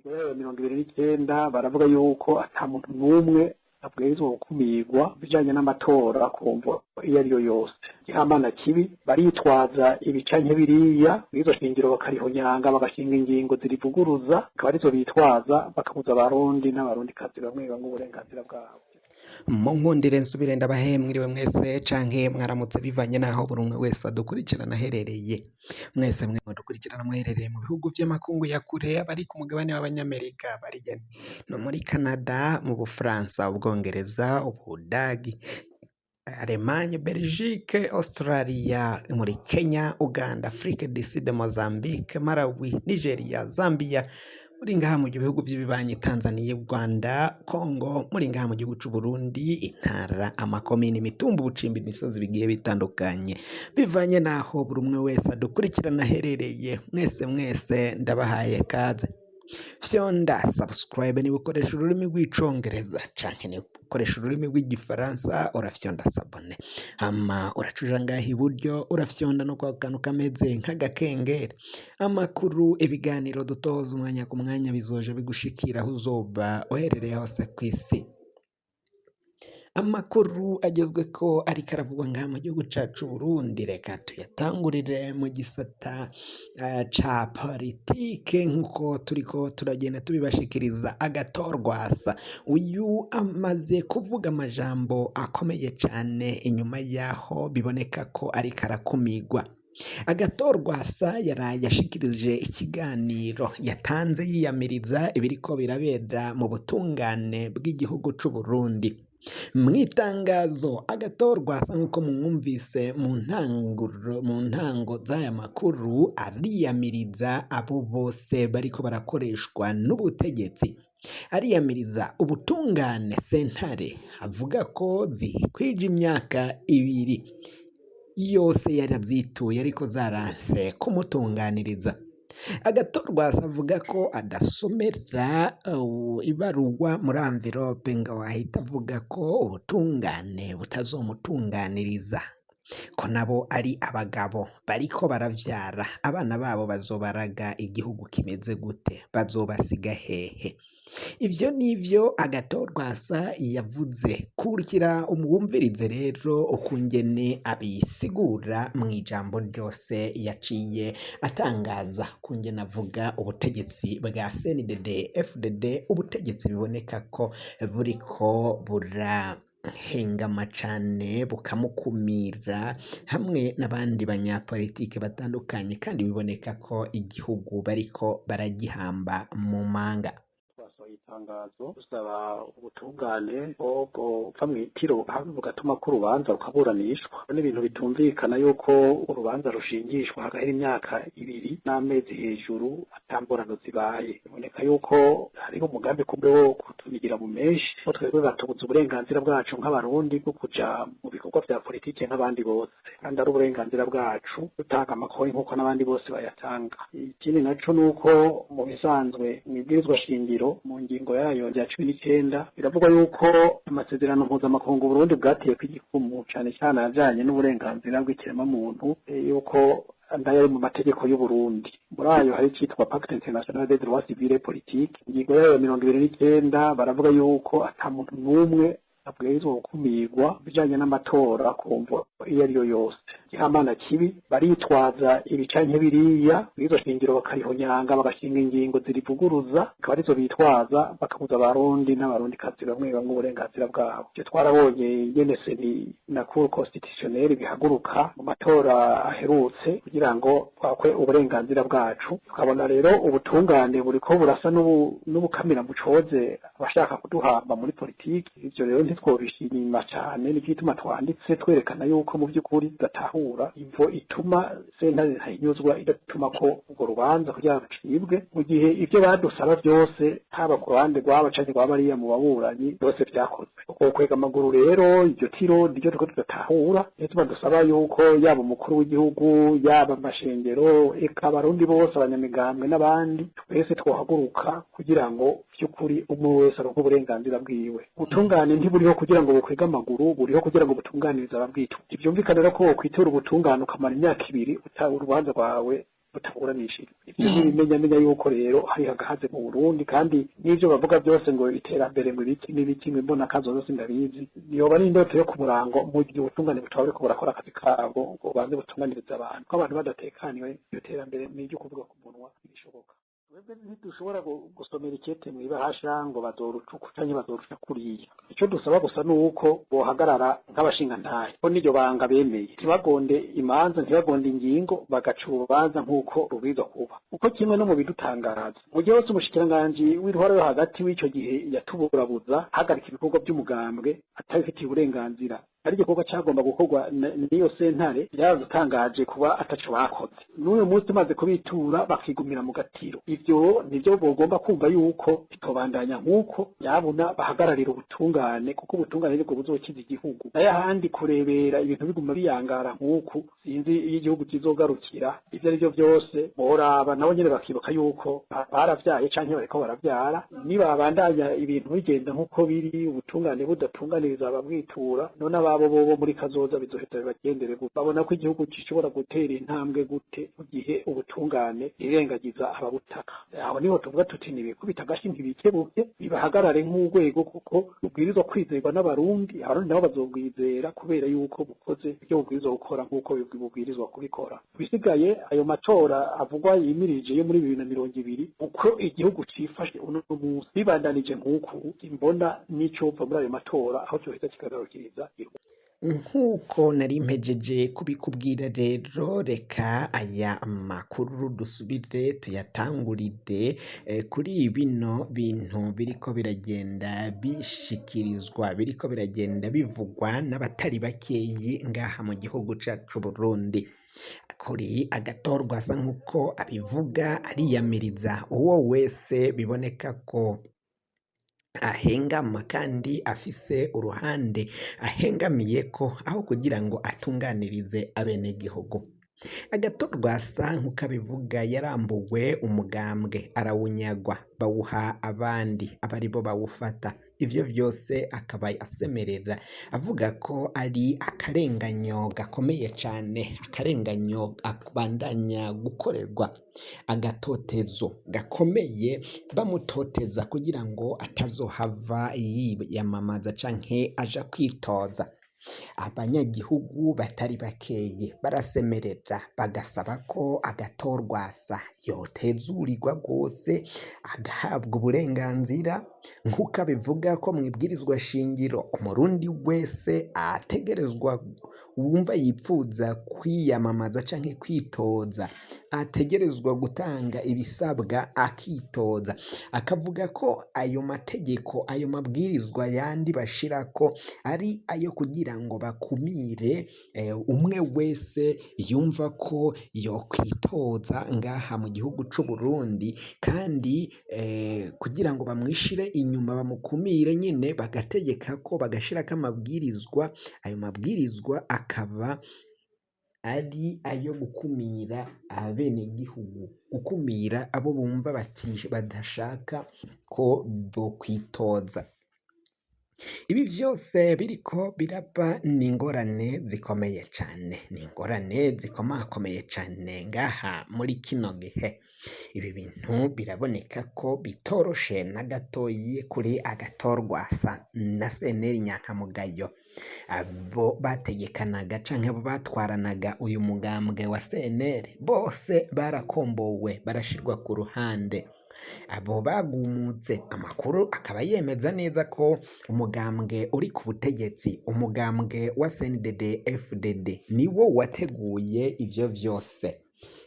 Ingingo yayo 29 baravuga yuko ata muntu n'umwe abwirizwa gukumirwa bijanye n'amatora kumvo iyo ariyo yose. Igihamana kibi baritwaza ibi canke biriya, izo shingiro bakarihonyanga, bagashinga ingingo zirivuguruza, akaba arizo bitwaza bakabuza Abarundi n'Abarundikazi bamwe bamwe uburenganzira bwabo. Mu nkundire nsubire ndabahe mwiriwe mwese canke mwaramutse, bivanye naho buri umwe wese adukurikirana aherereye. Mwese mwe mudukurikirana muherereye mu bihugu vy'amakungu ya kure, abari ku mugabane w'Abanyamerika, bari no muri Canada, mu Bufaransa, Ubwongereza, Ubudagi, Allemagne, Belgique, Australia, muri Kenya, Uganda, Afrique du Sud, Mozambique, Malawi, Nigeria, Zambia, muri ngaha mu bihugu vy'ibibanyi Tanzania, Rwanda, Congo, muri ngaha mu gihugu c'u Burundi, intara, amakomini, imitumba, ubucimbi, imisozi bigiye bitandukanye, bivanye naho buri umwe wese adukurikirana aherereye. Mwese mwese ndabahaye kaze. Fyonda subscribe niba ukoresha ururimi rw'Icongereza, canke niba ukoresha ururimi rw'Igifaransa urafyonda s'abonner, hama uracuja ngaha iburyo, urafyonda no kwa kantu kameze nk'agakengeri. Amakuru, ibiganiro dutoza umwanya ku mwanya bizoja bigushikira aho uzoba uherereye hose kw'isi. Amakuru agezweko ariko aravugwa ngaha mu gihugu cacu Burundi, reka tuyatangurire mu gisata ca politike nkuko turiko turagenda tubibashikiriza. Agatorwasa uyu amaze kuvuga amajambo akomeye cane inyuma yaho biboneka ko ariko arakumigwa. Agatorwasa yaraye ashikirije ikiganiro yatanze yiyamiriza ibiriko birabera mu butungane bw'igihugu c'u Burundi. Mw'itangazo Agatorwasa, nk'uko mwumvise mu ntanguro, mu ntango z'aya makuru, ariyamiriza abo bose bariko barakoreshwa n'ubutegetsi, ariyamiriza ubutungane, sentare avuga ko zikwije imyaka 2 yose yarazituye ariko zaranse kumutunganiriza. Agatorwasa avuga ko adasomera ibarugwa muri enveloppe ngo ahita avuga ko ubutungane butazomutunganiriza, ko nabo ari abagabo bariko baravyara abana babo, bazobaraga igihugu kimeze gute? Bazobasiga hehe? Ivyo nivyo Agatorwasa yavuze. Kurikira umwumvirize rero ukungene abisigura mw'ijambo ryose yaciye atangaza, kungene avuga ubutegetsi bwa CNDD FDD, ubutegetsi biboneka ko buriko burahengama cane, bukamukumira hamwe n'abandi banyapolitike batandukanye, kandi biboneka ko igihugu bariko baragihamba mu manga. Twasohoye itangazo dusaba ubutungane ko bwopfa mw'itiro bugatuma ko urubanza rukaburanishwa. N'ibintu bitumvikana yuko urubanza rushingishwa hagahera imyaka 2 n'amezi hejuru ata mburano zibaye. Biboneka yuko hariho umugambi kumbe wo kutunigira mu menshi, ko twebwe batubuza uburenganzira bwacu nk'Abarundi bwo kuja mu bikorwa vya politike nk'abandi bose, kandi ari uburenganzira bwacu, dutanga amakori nk'uko n'abandi bose bayatanga. Ikindi naco nuko mu bisanzwe mw'ibwirizwa shingiro, mu ngingo yayo rya 19, biravugwa yuko amasezerano mpuzamakungu Burundi bwateyeko igikumu, cane cane ajanye n'uburenganzira bw'ikiremwamuntu, yuko nayo ari mu mategeko y'u Burundi. Muri ayo hari icitwa Pacte international des droits civils et politiques. Ingingo yayo 29 baravuga yuko ata muntu n'umwe abwirizwa gukumirwa bijanye n'amatora kumvo iyo ariyo yose. Igihamana kibi baritwaza ibi canke biriya, izo shingiro bakarihonyanga, bagashinga ingingo zirivuguruza, akaba arizo bitwaza bakabuza Abarundi n'Abarundikazi bamwe bamwe uburenganzira bwabo. Ivyo twarabonye ingene CENI na Cour constitutionnelle bihaguruka mu matora aherutse kugira ngo twakwe uburenganzira bwacu. Tukabona rero ubutungane buriko burasa n'ubukamira mu coze abashaka kuduhamba muri politiki. Ivyo rero ntitwobishima cane, nicyo gituma twanditse twerekana yuko mu vy'ukuri tudatahura imvo ituma sentare Ntahinyuzwa idatuma ko urwo rubanza kugira ngo rucibwe, mu gihe ivyo badusaba vyose, haba ku ruhande rw'aba canke rwa bariya mu baburanyi, byose vyakozwe. Uko kwega amaguru rero, iryo tiro niryo turiko tudatahura. Niyo tuma dusaba yuko yaba umukuru w'igihugu, yaba amashengero, eka Abarundi bose, abanyamigambwe n'abandi twese, twohaguruka kugira ngo vy'ukuri umwe wese aronke uburenganzira bwiwe. Ubutungane ntiburiho kugira ngo bukwege amaguru, buriho kugira ngo butunganirize ababwitura. Ntivyumvikana rero ko wokwitura ubutungane ukamara imyaka 2 urubanza rwawe. butaburanishijwe. Ivyo n'ibimenyamenya yuko rero hari hagahaze mu Burundi, kandi n'ivyo bavuga byose ngo iterambere mu biki n'ibiki ngo imbona kazoza sindabizi, yoba ari indoto yo ku murango mu gihe ubutungane butaba buriko burakora akazi kabwo ngo banze butunganirize abantu, ko abantu badatekaniwe iryo terambere n'iryo kuvuga ku munwa ntibishoboka. Twebwe ntidushobora gusomera ikete mw'ibahasha ngo bazoruca uku canke bazoruca kuriya. Ico dusaba gusa ni uko bohagarara nk'abashingantahe, ko n'iryo banga bemeye, ntibagonde imanza, ntibagonde ingingo, bagaca urubanza nk'uko rubwirizwa kuba. Uko kimwe no mu bidutangaza, mu gihe hose umushikiranganji w'intwaro yo hagati w'ico gihe yatuburabuza hagarika ibikorwa by'umugambwe atabifitiye uburenganzira, ari igikorwa cagomba gukorwa n'iyo sentare, byaradutangaje kuba ataco bakoze. N'uyu munsi tumaze kubitura bakigumira mu gatiro. Ivyo nivyo bogomba kumva yuko bitobandanya nk'uko yabona bahagararira ubutungane, kuko ubutungane nibwo buzokiza igihugu. Nayo ahandi kurebera ibintu biguma biyangara nk'uku, sinzi iyo igihugu kizogarukira. Ivyo ari vyo byose boraba nabo nyene bakibuka yuko baravyaye canke bariko baravyara. Nibabandanya ibintu bigenda nk'uko biri, ubutungane budatunganiriza ababwitura, none ababo bobo muri kazoza bizoheza bibagendere gute? Babona ko igihugu gishobora gutera intambwe gute mu gihe ubutungane irengagiza ababutaka? Aho niho tuvuga tuti nibikubita agashi ntibikebuke, bibahagarare nk'urwego, kuko rubwirizwa kwizerwa n'Abarundi. Abarundi nabo bazobwizera kubera yuko bukoze ibyo bubwirizwa gukora nk'uko bubwirizwa kubikora. Bisigaye ayo matora avugwa yimirije yo muri 2020, uko igihugu cifashe uno munsi bibandanije nk'uku, imbona n'icova muri ayo matora aho cyoheza kikagarukiriza igihugu. Nk'uko nari mpejeje kubikubwira rero, reka aya makuru dusubire tuyatangurire kuri bino bintu biriko biragenda bishikirizwa, biriko biragenda bivugwa n'abatari bakeyi ngaha mu gihugu cacu Burundi. Kuri Agathon asa nk'uko abivuga, ariyamiriza uwo wese biboneka ko ahengama kandi afise uruhande ahengamiyeko aho kugira ngo atunganirize abenegihugu. Agathon Rwasa nk'uko abivuga yarambuwe umugambwe arawunyagwa, bawuha abandi aba aribo bawufata. Ivyo vyose akaba asemerera avuga ko ari akarenganyo gakomeye cane, akarenganyo abandanya gukorerwa, agatotezo gakomeye bamutoteza kugira ngo atazohava yiyamamaza canke aja kwitoza. Abanyagihugu batari bakeye barasemerera bagasaba ko Agathon Rwasa yotezurirwa rwose, agahabwa uburenganzira nk'uko abivuga ko mw'ibwirizwa shingiro umurundi wese ategerezwa wumva yipfuza kwiyamamaza canke kwitoza ategerezwa gutanga ibisabwa akitoza. Akavuga ko ayo mategeko, ayo mabwirizwa yandi bashirako ari ayo kugira ngo bakumire umwe wese yumva ko yokwitoza ngaha mu gihugu c'Uburundi, kandi kugira ngo bamwishire inyuma bamukumire nyene, bagategeka ko bagashirako amabwirizwa, ayo mabwirizwa akaba ari ayo gukumira abenegihugu, gukumira abo bumva badashaka ko bokwitoza. Ibi vyose biriko biraba ni ingorane zikomeye cane, ni ingorane zikomakomeye cane ngaha muri kino gihe. Ibi bintu biraboneka ko bitoroshe na gatoyi kuri Agathon Rwasa na Senteri Nyankamugayo. Abo bategekanaga canke abo batwaranaga uyu mugambwe wa CNL bose barakombowe, barashirwa ku ruhande. Abo bagumutse, amakuru akaba yemeza neza ko umugambwe uri ku butegetsi, umugambwe wa CNDD FDD, niwo wateguye ivyo vyose,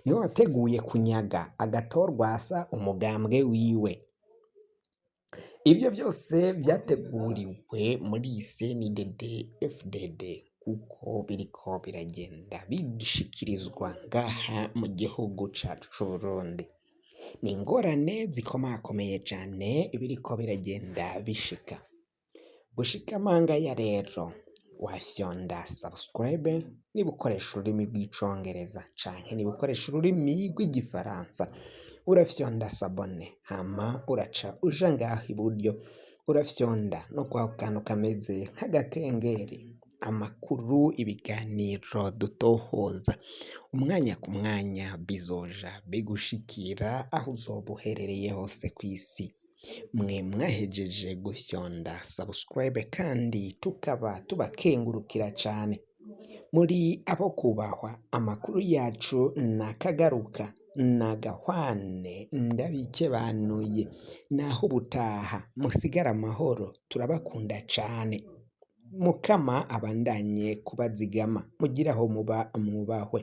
niwo wateguye kunyaga Agathon Rwasa umugambwe wiwe. Ivyo vyose vyateguriwe muri CNDD FDD kuko biriko biragenda bishikirizwa ngaha mu gihugu cacu c'Uburundi. Ni ingorane zikomakomeye cane biriko biragenda bishika. Gushika mangaya rero wafyonda subscribe niba ukoresha ururimi rw'icongereza canke niba ukoresha ururimi rw'igifaransa urafyonda s'abonner, hama uraca uja ngaho iburyo urafyonda no kwa kantu kameze nk'agakengeri. Amakuru, ibiganiro dutohoza umwanya ku mwanya bizoja bigushikira aho uzoba uherereye hose kw'isi. Mwe mwahejeje gufyonda subscribe kandi tukaba tubakengurukira cane. Muri abo kubahwa, amakuru yacu nakagaruka nagahwane, ndabikebanuye naho ubutaha, musigare amahoro, turabakunda cane. Mukama abandanye kubazigama, mugire aho muba mwubahwe.